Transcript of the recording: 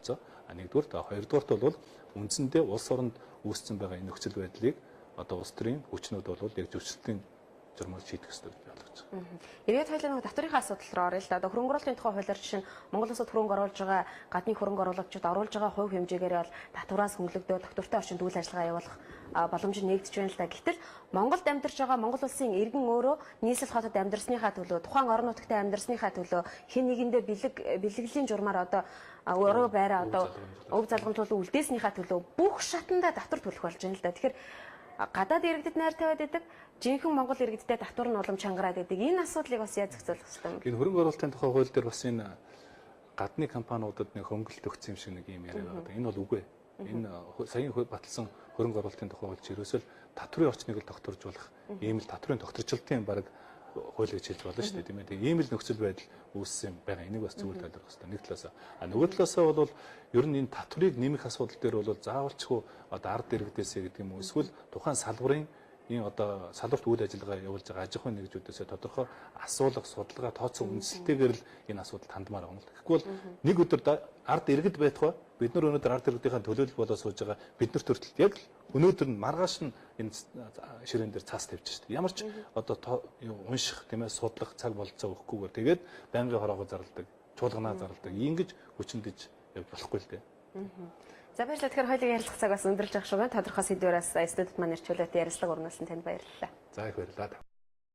ойролцоо. А нэгдүгээр та хоёрдугаарт бол үндсэндээ улс оронд үүссэн байгаа энэ нөхцөл байдлыг одоо улс төрийн хүчнүүд бол яг зөрчилтийн журмаар шийдэх ёстой гэж ойлгож байгаа. Эргээд хоёлаа нөгөө татврынхаа асуудал руу оръё л да. Одоо хөрөнгө оруулалтын тухай хуулиар жишээ нь Монгол улсад хөрөнгө оруулж байгаа гадны хөрөнгө оруулагчид оруулж байгаа хувь хэмжээгээр бол татвараас хөнгөлөгдөө доктортой орчинд үйл ажиллагаа явуулах боломж нэгдэж байна л да. Гэтэл Монголд амьдарч байгаа Монгол улсын иргэн өөрөө нийслэл хотод амьдарсныхаа төлөө, тухайн орон нутагт амьдарсныхаа төлөө хэн нэгэндээ бэлэг бэлгэлийн журмаар одоо өрөө байраа одоо өв залгамжуулан үлдээснийхаа төлөө бүх шатандаа татвар төлөх болж байна л да. Тэгэхээр гадаад иргэдэд найр тавиад идэг, жинхэнэ Монгол иргэдтэй татвар нь улам чангараад идэг. Энэ асуудлыг бас яаж зохицуулах хэрэгтэй юм бэ? Энэ хөрөнгө оруулалтын тухай хууль дээр бас энэ гадны компаниудад нэг хөнгөлөлт өгсөн юм шиг нэг юм яриа байгаа. Энэ бол үгүй. Энэ саяын баталсан хөрөнгө оруулалтын тухай хууль чи ерөөсөө татврын орчныг л тогтворжуулах ийм л татврын тогтворчлтын баг хууль гэж хэлж болно шүү дээ, тийм ээ. Тэгээ ийм л нөхцөл байдал үүссэн юм байгаа. Энийг бас зүгээр тайлбарлах хэрэгтэй нэг талаасаа. А нөгөө талаасаа бол ер нь энэ татврыг нэмэх асуудал дээр бол заавалчгүй одоо ард иргэдээсээ гэдэг юм уу, эсвэл тухайн салбарын энэ одоо салбарт үйл ажиллагаа явуулж байгаа аж ахуйн нэгжүүдээсээ тодорхой асуулга, судалгаа, тооцоо үндэслэлтэйгээр л энэ асуудалд хандмаар байгаа юм л. Тэгэхгүй бол нэг өдөр ард иргэд байтугай бид нар өнөөдөр ард иргэдийнхаа төлөөлөл болоо сууж байгаа бид нар төртөлт яг л өнөөдөр нь маргааш нь энэ ширээн дээр цаас тавьж шít. Ямар ч одоо унших, тийм ээ, судлах цаг бололцоо өгөхгүйгээр тэгээд байнгын хороогоо зарладаг, чуулганаа зарладаг. Ингэж хүчиндэж явж болохгүй л дээ. За, баярлалаа. Тэгэхээр хоёулын ярилцах цаг бас өндөрлж байгаа шүү байна. Тодорхой сэдвээрээс студид маань ирчүүлээд ярилцлага өрнүүлсэн танд баярлалаа. За, их баярлалаа.